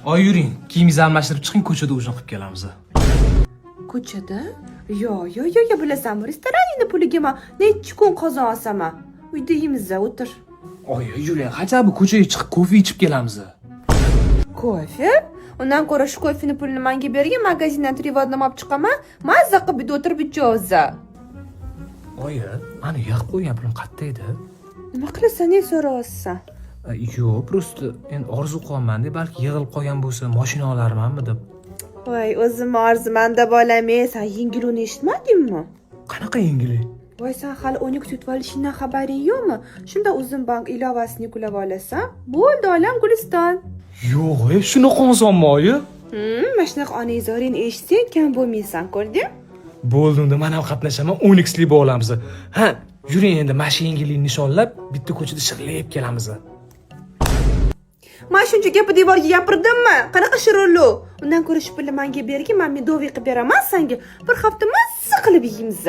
Oy, yuring, kiyimingizni almashtirib chiqing, ko'chada ужин qilib kelamiz. Ko'chada? Yo, yo, yo, yo, bilasanmi, restoraningni puliga man necha kun qozon osaman. Uyda yeymiz, o'tir. Oy, yuring, хотя бы ko'chaga chiqib kofe ichib kelamiz. Kofe? Undan ko'ra shu kofeni pulini menga bergin, magazindan три в одном olib chiqaman, mazza qilib uyda o'tirib ichamiz. Oyi, mani yig'ib qo'ygan pulim qayerda edi? Nima qilasan, ne so'rayapsan? Yo'q, просто endi orzu qilyapman-da, balki yig'ilib qolgan bo'lsa, mashina olarmanmi deb. Voy, o'zim orzumanda bolam, sen yengiluni eshitmadingmi? Qanaqa yengillik? Voy, sen hali Onix yutib olishingdan xabaring yo'qmi? Shunda Uzum bank ilovasini yuklab olasan. Bo'ldi, olam guliston. Yo'q, e, shunaqa osonmi, oyi? Mana shunaqa onang zoringni eshitsang, kam bo'lmaysan, ko'rding? Bo'ldi, unda man ham qatnashaman, Onixli bo'lamiz. Ha, yuring, endi mana shu yengillikni nishonlab, bitta ko'chada shirinlab kelamiz. Man shuncha gapni devorga gapirdimmi? Qanaqa shirinlu? Undan ko'ra shu pulni menga bergin, man медовый qilib beraman senga. Bir hafta mazza qilib yeymiz.